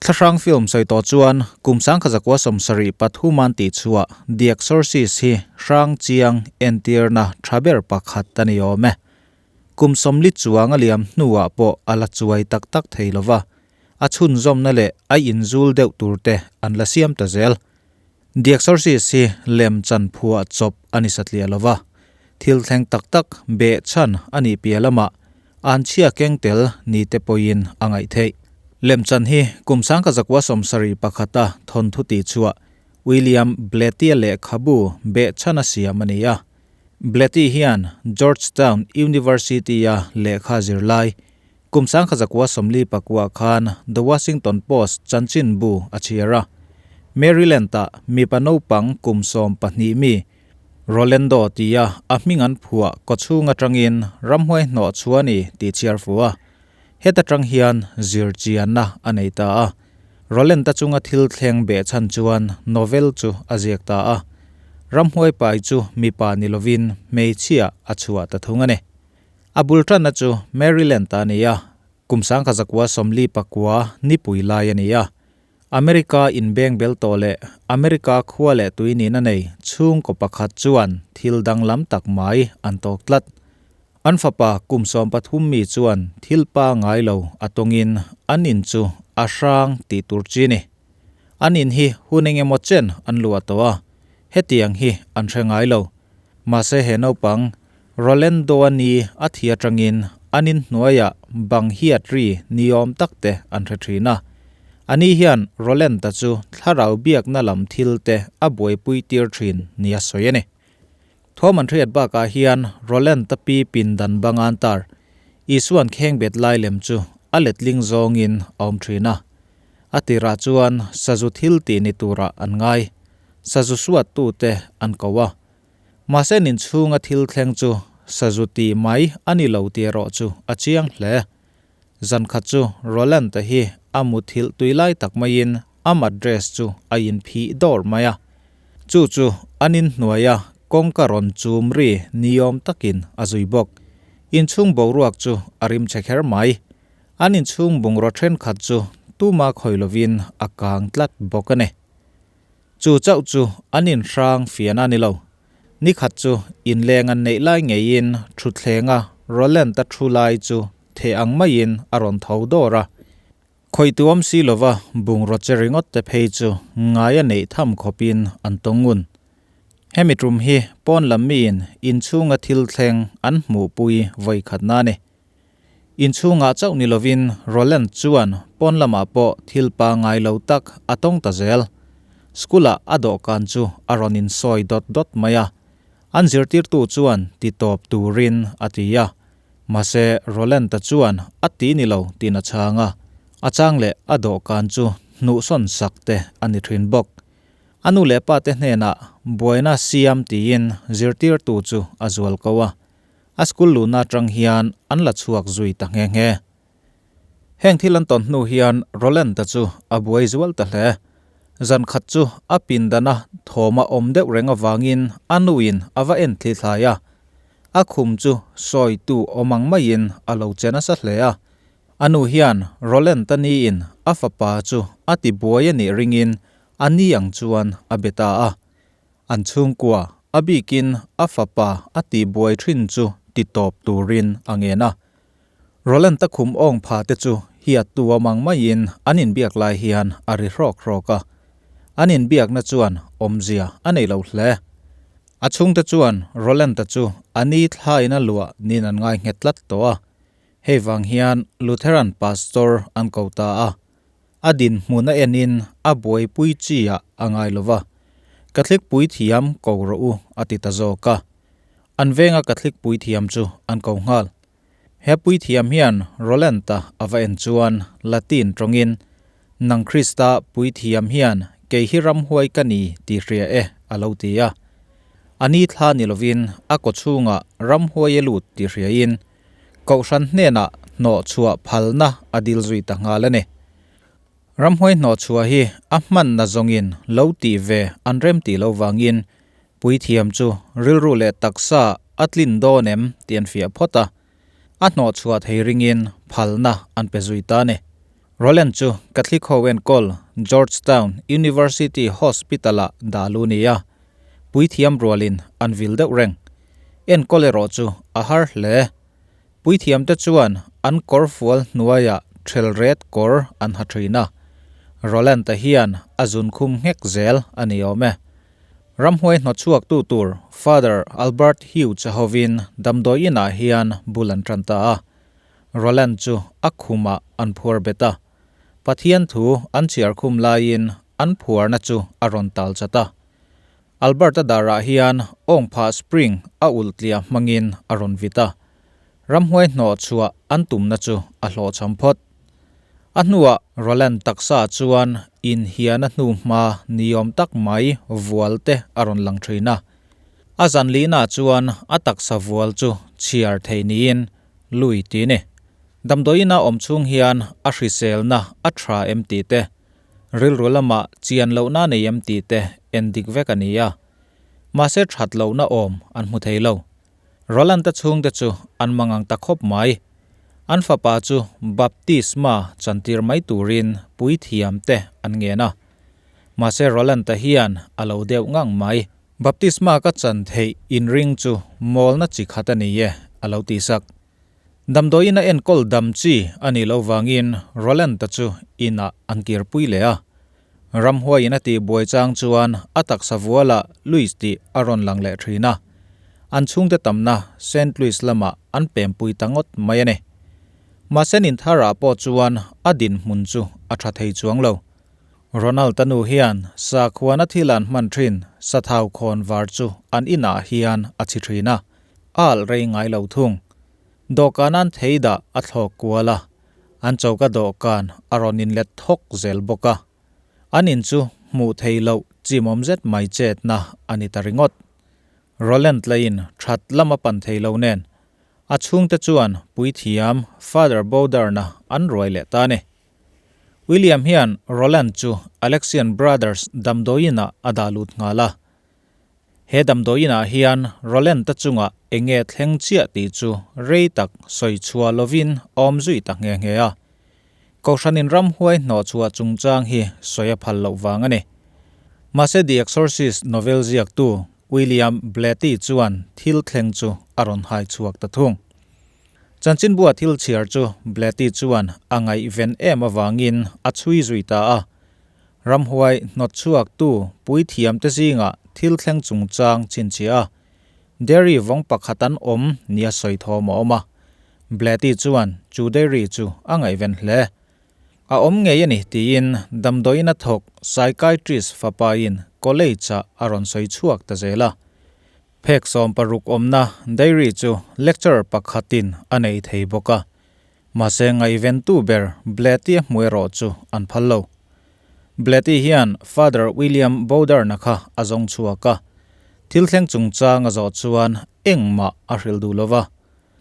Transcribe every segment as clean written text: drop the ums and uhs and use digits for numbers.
Thlahrang film sawi tawh chuan kum 1973 an tihchhuah The Exorcist hi hrang chiang entirna tha ber pakhat a ni awm e. Kum 40 chuang a liam hnuah pawh a la chuai tak tak thei lova, a chhunzawmna leh a inzul deuh tur te an la siam ta zel. The Exorcist hi lem chan phuah chawp a ni satliah lova, thil thleng tak tak behchhan a nih piah lamah an chhia keng tel ni te pawhin a ngaih theih. Lemchan hi kum 1971 a thawnthu tihchhuah William Blatty-a lehkhabu behchhan a siam a ni a. Blatty hian Georgetown University-a lehkha zirlai kum 1949 khan The Washington Post chanchinbu a chhiar a. Maryland-ah mipa naupang kum 12 mi Rolando tia a hming an phuah kawchhung atangin ramhuai hnawh chhuani tih chhiar fu a. Heta tang hian zir chianna a nei ta a. Roland-a chunga thil thleng behchhan chuan novel chu a ziak ta a. Ramhuai pai chu mipa ni lovin hmeichhia a chhuah ta thung a ni. A bul tanna chu Maryland a ni a. Kum 1949 nipui lai a ni a. America inbeng bel tawh leh America khua leh tui nihna nei chhungkaw pakhat chuan thil danglam tak mai an tawk tlat. An fapa kum 13 mi chuan thil pa ngai lo a tawngin an in chu a hrang tih tur chi ni. An in hi hun engemaw chen an luah tawh a, hetiang hi an hre ngai lo. Mahse he naupang Rolando a ni a thi atangin an in hnuaiah bang hiat ri niawm tak te an hre thin a. Ani hian Roland-a chu thlarau biakna lam thil te a buaipui tir thin ni a sawi a ni. Thawm an hriat bakah hian Roland-a pi pindan bangan tar Isuan khengbet lai lem chu a letling zawngin a awm thin a. A tirah chuan sazu thil tih ni turah an ngai. Sazu suat tu te an ko a. Mahse nin chhunga thil thleng chu sazu ti mai a ni lo tih erawh chu a chiang hle. Zan khat chu Roland-a hi a muthilh tui lai tak maiin a mattress chu a inphih dawr mai a. Chu chu an inhnuaia kawngka rawn chum ri niawm takin a zui bawk. Inchhung boruak chu a rim che kher mai. An inchhung bungraw thenkhat chu tuma khawi lovin a kang tlat bawk a ni. Chu chauh chu an inhrang fian a ni lo. Ni khat chu inleng an neih lai ngeiin thuthlenga Roland-a thu lai chu theh ang maiin a rawn tho dawr a. Khawihtuam si lova bungraw che ringawt te phei chu ngai a neih tham khawpin an tawng ngun. Hemi tum hi pawn lam miin inchhunga thil thleng an hmuhpui vawi khatna a ni. Inchhungah chauh ni lovin Roland chuan pawn lamah pawh thil pangngai lo tak a tawng ta zel. School-ah a dawhkan chu a rawn insawi dawt dawt mai a. An zirtirtu chuan ti tawp turin a ti a. Mahse Roland-a chuan a ti ni lo tiin a chhang a. A chang leh a dawhkan chu hnuhsawn sak te a ni thin bawk. A nu leh pa te hnenah buaina siam tiin zirtirtu chu a zual ko a. A school luhna atang hian an la chhuak zui ta nghe nghe. Heng thil an tawn hnu hian Roland-a chu a buai zual ta hle. Zan khat chu a pindana thawm a awm deuh reng avangin a nuin a va en thli thlai a. A khum chu sawitu awm ang maiin a lo che nasa hle a. A nu hian Roland-a niin a fapa chu a ti buai a nih ringin a ni ang chuan a be ta a. An chhungkua a bikin a fapa a ti buai thin chu ti tawp turin a ngen a. Roland-a khum awng pha te chu hiattu awm ang maiin an inbiak lai hian a ri hrawk hrawk a. An inbiakna chuan awmzia a nei lo hle. A chhungte chuan Roland-a chu a ni thlain a luah nin an ngai nghet tlat tawh a. Hei vang hian Lutheran pastor an ko ta a. A dinhmun a enin a buaipui chi ah a ngai lova. Catholic puithiam ko rawh u a ti ta zawk a. An venga Catholic puithiam chu an ko nghal. He puithiam hian Roland-a a va en chuan Latin tawngin, Nang Krista puithiam hian kei hi ramhuai ka ni tih hria e a lo ti a. A ni thla ni lovin a kawchhungah ramhuai a lut tih hriain Kohhran hnenah hnawh chhuah phalna a dil zui ta nghal a ni. Ramhuai hnawh chhuah hi a hmanna zawngin lo tih ve an rem tih lo vangin puithiam chu rilru leh taksa a tlin dawn em tih an fiah phawt a, a hnawh chhuah thei ringin phalna an pe zui ta a ni. Roland chu Catholic ho enkawl Georgetown University Hospital-ah dah lu ni a, puithiam rualin an vil deuh reng. Enkawl erawh chu a har hle. Puithiamte chuan an kawrfual hnuaiah thelret kawr an ha thin a, Roland-a hian a zunkhum nghek zel a ni awm e. Ramhuai hnawtchhuaktu tur Father Albert Hughes-a hovin damdawi inah hian bul an tan ta a, Roland chu a khumah an phuar bet a. Pathian thu an chhiar khum laiin an phuarna chu a rawn tal chat a. Albert-a darah hian awngphah spring a ulh tliah hmangin a rawn vit a. Ramhuai hnawh chhuah an tumna chu a hlawhchham phawt. A hnuah Roland taksa chuan inhiana hnuhma niawm tak mai vual te a rawn lang thin a. A zan lihnaah chuan a taksa vual chu chhiar thei niin lui ti ni. Damdawiina awm chhung hian a hriselna a tha em tih te, rilru lamah chian lohna nei em tih te en dik vek a ni a. Mahse that lohna awm an hmu thei lo. Roland-a chhungte chu an mangang ta khawp mai. An fapa chu baptisma chantir mai turin puithiam te an ngen a. Mahse Roland-a hian a lo deuh ngang mai. Baptisma ka chan theih inring chu mawlna chi khat a ni e, a lo ti sak. Damdawiin a enkawl dam chi a nih loh vangin Roland-a chu inah an kirpui leh a. Ramhuaiin a tih buai chang chuan a taksa vualah Louis tih a rawn lang leh thin a. An chhungte tamna Saint Louis lamah an pempui ta ngawt mai a ni. Mahse Nintharah pawh chuan a dinhmun chu a tha thei chuang lo. Ronald-a nu hian sakhuana thil an hman thin sathau khawn var chu an inah hian a chhi thin a, a alh rei ngai lo thung. Dawhkan an thei dah a thlawk kual a, an choka dawhkan a rawn inlet thawk zel bawk a. An in chu hmuh theih loh chimawm zet mai chetna a ni ta ringawt. Roland lain that lam a pan thei lo nen, a chhungte chuan puithiam Father Bowdern-a an ruai leh ta a ni. William hian Roland chu Alexian Brothers damdawiinah a dah lut nghal a. He damdawiinah hian Roland-a chungah eng nge thleng chiah tih chu rei tak sawi chhuah lovin awm zui ta nghe nghe a. Kohhranin ramhuai hnawhchhuah chungchang hi sawi a phal loh vang a ni. Mahse The Exorcist novel ziaktu William Blatty chuan thil thleng chu a rawn hai chhuak ta thung. Chanchinbua thil chhiar chu Blatty chuan a ngaihven em avangin a chhui zui ta a. Ramhuai hnawt chhuaktu puithiamte zingah thil thleng chungchang chhinchhiah a, dairy vawng pakhat an awm nia sawi thawm a awm a. Blatty chuan chu dairy chu a ngaihven hle. A awm ngei a ni tiin damdawiin a thawk psychiatrist fapain college-ah a rawn sawi chhuak ta zel a. Phek 16 awmna diary chu lecturer pakhatin a nei thei bawk a, mahse ngaihventu ber Blatty-a hmu erawh chu an phal lo. Blatty hian Father William Bowdern-a kha a zawng chhuak a, thil thleng chungchang a zawh chuan engmah a hrilh duh lo va,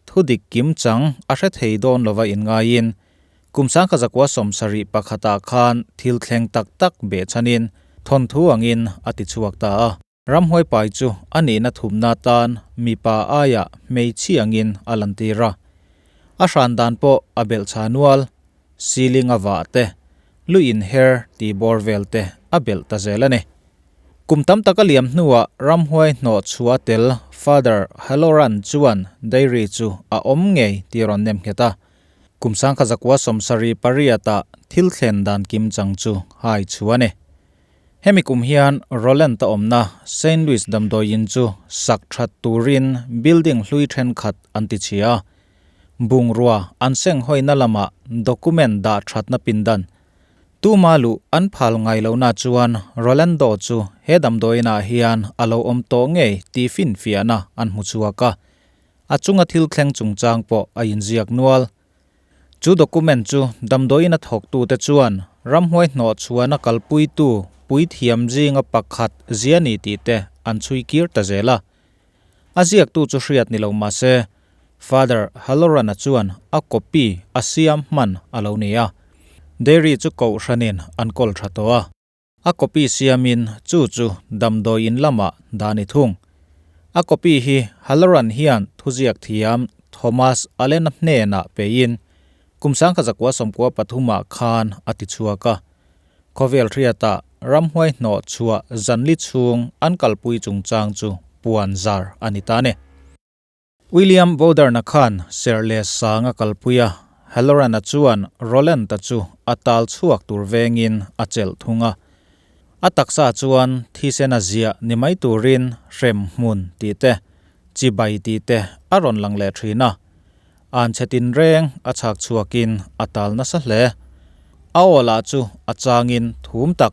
thu dik kim chang a hre thei dawn lova inngaiin kum 1971-ah khan thil thleng tak tak behchhanin thawnthu angin a ti chhuak ta a. Ramhuai pai chu a nihna thumna tan mipa aiah hmeichhi angin a lantir a. A hran dan pawh a belh chha nual, ceiling a vah te, lu inher tih bawr vel te a belh ta zel a ni. Kum tam tak a liam hnuah ramhuai hnawh chhuah tel Father Halloran chuan diary chu a awm ngei tih a rawn nem nghet a. Kum 1978-ah thil thlen dan kim chang chu hai chhuah a ni. Hemi kum hian Roland-a awmna Saint Louis damdawiin chu sak that turin building hlui thenkhat an ti chhia a. Bungrua an senghawina lamah document dah thatna pindan tuma luh an phal ngai lohna chuan Rolando chu he damdawiinah hian a lo awm tawh ngei tih finfiahna an hmu chhuak a. A chunga thil thleng chungchang pawh a inziak nual. Chu document chu damdawiin a thawktute chuan ramhuai hnawh chhuahna kalpuitu puithiam zinga pakhat zia ni tih te an chhui kir ta zel a. A ziaktu chu hriat ni lo mah se, Father Halloran-a chuan a copy a siam hman a lo ni a. Dairy chu kohhranin an kawl tha tawh a. A copy siamin chu chu damdawiin lamah dah ni thung. A copy hi Halloran hian thuziak thiam Thomas Allen-a hnenah peiin Kum 1993 ah khan a ti chhuak a. Khawvel hriatah ramhuai hnawh chhuah zanli chhung an kalpui chungchang chu puan zar a ni ta a ni. William Bowdern-a khan serh leh sang a kalpui a, Halloran-a chuan Roland-a chu a tal chhuak tur vengin a chelh thung a. A taksa chuan thisen a ziah ni mai turin hrem hmun tih te, chibai tih te a rawn lang leh thin a. An chhe tinreng a chhak chhuakin a tal nasa hle. A aw lah chu a changin thum tak.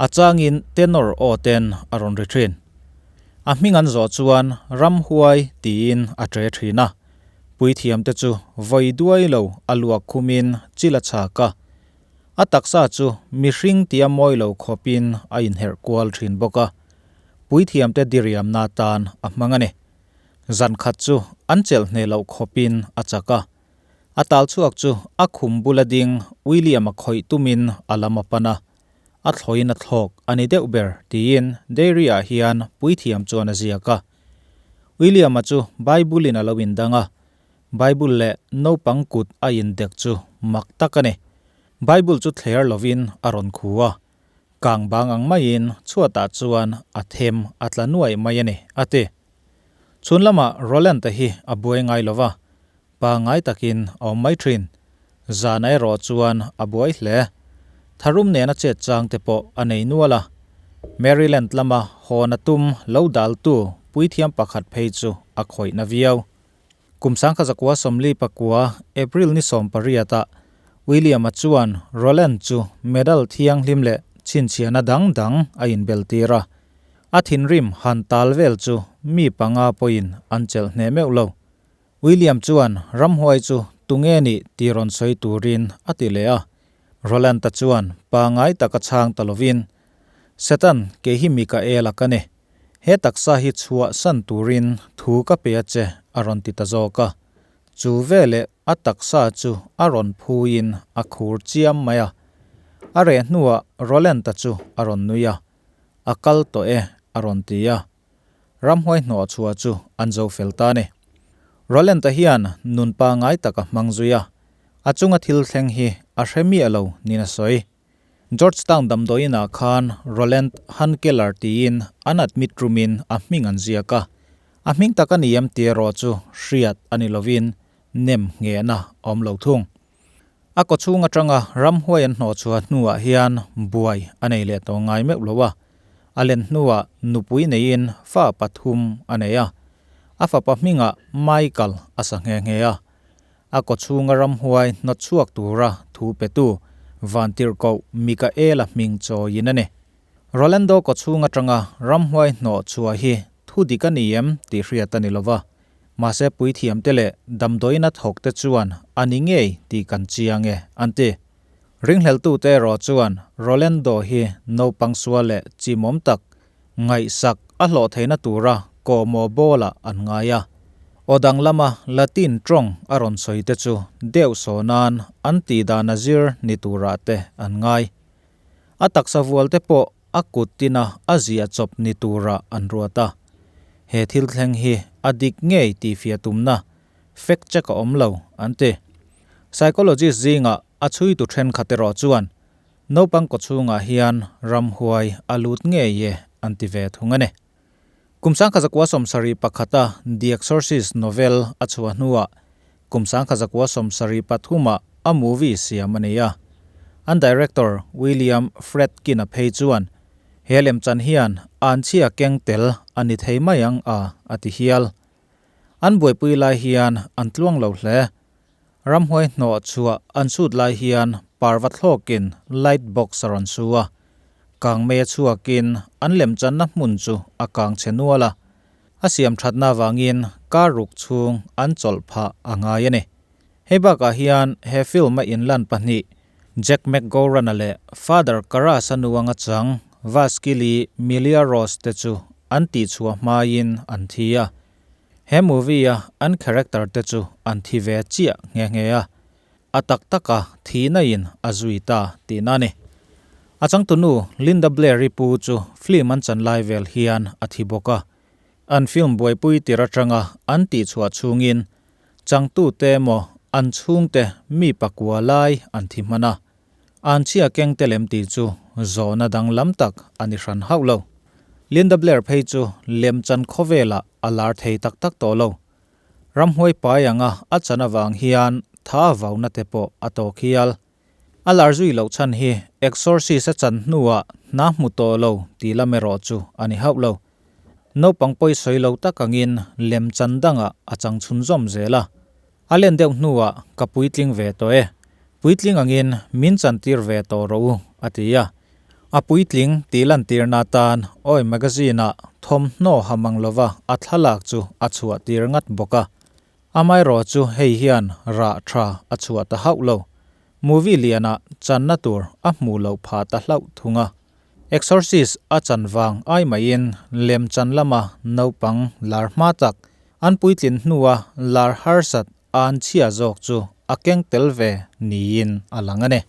A changin tenor aw ten a rawn ri thin. A hming an zawh chuan Ramhuai tiin a tre thin a. Puithiamte chu vawi duai lo a luak khumin chil a chhak a. A taksa chu mihring tia mawi lo khawpin a inherh kual thin bawk a. Puithiamte diriamna tan a hmang a ni. Zan khat chu an chelh hneh loh khawpin a chak a. A tal chhuak chu a khum bula ding William-a khawih tumin a lam a pan a. A thlawin a thlawk a ni deuh ber tiin Dairy-ah hian puithiam chuan a ziak a. William-a chu Bible-in a lo indang a, Bible leh naupang kut a indek chu mak tak a ni. Bible chu thler lovin a rawn khu a, kang bang ang maiin chhuatah chuan a them a tla nuai mai a ni, a ti. Chhun lamah Roland-a hi a buai ngai lo va, Pangngai takin a awm mai thin. Zana erawh chuan a buai hle. Tharum nena chet chang te pawh a nei nual a. Maryland lama hawn a tum lo daltu puithiam pakhat phei chu a khawihna viau. Kum 1949 April ni 18 ah William-a chuan Roland chu medal thianghlim leh chhinchhiahna dang dang a inbel tir a. A thinrim han tal vel chu mi panga pawhin an chelh hneh meuh lo. William chuan ramhuai chu tunge nih tih rawn sawi turin a ti leh a. Roland-a chuan pangngai taka chhang ta lovin, Satan, kei hi Mikaela ka ni. He taksa hi chhuah san turin thu ka pe a che, a rawn ti ta zawk a. Chu veleh a taksa chu a rawn phuiin a khur chiam mai a. A reh hnuah Roland-a chu a rawn nui a, A kal tawh e, a rawn ti a. Ramhuai hnawh chhuah chu an zo fel ta a ni. Roland-a hian nun pangngai tak a hmang zui a, a chunga thil thleng hi a hre miah lo niin a sawi. Georgetown damdawiinah khan Roland Hunkeler tiin an admit room-in a hming an ziak a, a hming tak a ni em tih erawh chu hriat a ni lovin nem nghehna a awm lo thung. A kawchhung atanga ramhuai an hnawh chhuah hnuah hian buai a nei leh tawh ngai meuh lo a, a len hnuah nupui neiin fa pathum a nei a, a fapa hmingah Michael a sa nghe nghe a. A kawchhunga ramhuai hnawt chhuak tura thu petu Vantirhkoh Mikaela hming chawiin a ni. Rolando kawchhung atanga ramhuai hnawh chhuah hi thu dik a ni em tih hriat a ni lo va. Mahse puithiamte leh damdawiin a thawkte chuan a ni ngei tih kan chiang e, an ti. Ringhleltute erawh chuan Rolando hi naupang sual leh chimawm tak, ngaihsak a hlawh theihna tura kawhmawh bawlah an ngai a. Aw dang lama Latin tawng a rawn sawi te chu deuh saw nan an tih dan a zir ni turah te an ngai. A taksa vual te pawh a kut tina a ziah chawp ni turah an ruat a. He thil thleng hi a dik ngei tih fiah tumna fact check a awm lo, an ti. Psychologist zingah a chhuitu thenkhat erawh chuan naupang kawchhungah hian ramhuai a lut ngei e an ti ve thung a ni. Kum 1971 a The Exorcist novel a chhuah hnuah kum 1973 ah a movie siam a nei a. An director William Friedkin-a phei chuan he lemchan hian anchhia keng tel a ni thei mai ang a a ti hial. An buaipui lai hian an tluang lo hle. Ramhuai hnawh chhuah an sut lai hian parva thlawkin light box a rawn su a, kang mei a chhuakin an lemchanna hmun chu a kang chhe nual a, a siam thatna avangin kar ruk chhung an chawlh phah a ngai a ni. Hei bakah hian he film a inlan pahnih Jack McGoran-a leh Father Karras-a nuanga chang Vaskili Miliaros te chu an tihchhuah hmain an thi a, He movie a an character te chu an thi ve chiah nghe nghe a, a tak tak a thihna in a zui ta tihna a ni. A changtunu Linda Blair-i pu chu film an chan lai vel hian a thi bawk a, an film buaipui tir atanga an tihchhuah chhungin changtute emaw an chhungte mi pakua lai an thi hman a. An chhia keng te lem tih chu zawhna danglam tak a ni hran hauh lo. Linda Blair phei chu lemchan khawvelah a lar thei tak tak tawh lo. Ramhuai pai anga a chan avang hian tha vauna te pawh a tawk hial. A lar zui loh chhan hi Exorcist a chan hnuah hna hmu tawh lo tih lam erawh chu a ni hauh lo. Naupang pawi sawi lo tak angin lemchan dangah a chang chhunzawm zel a. A len deuh hnuah ka puitling ve tawh e, puitling angin min chantir ve tawh rawh u, a ti a. A puitling tih lantirna atan Oi magazine-ah thawmhnaw ha mang lova a thlalak chu a chhuahtir ngat bawk a. Amaherawh chu hei hian rah tha a chhuah ta hauh lo. Movie lianah channa tur a hmuh loh phah ta hlauh thung a. Exorcist a chan vang ai maiin lemchan lama naupang lar hma tak an puitlin hnua lar harsat an chhia zawk chu a keng tel ve niin a lang a ni.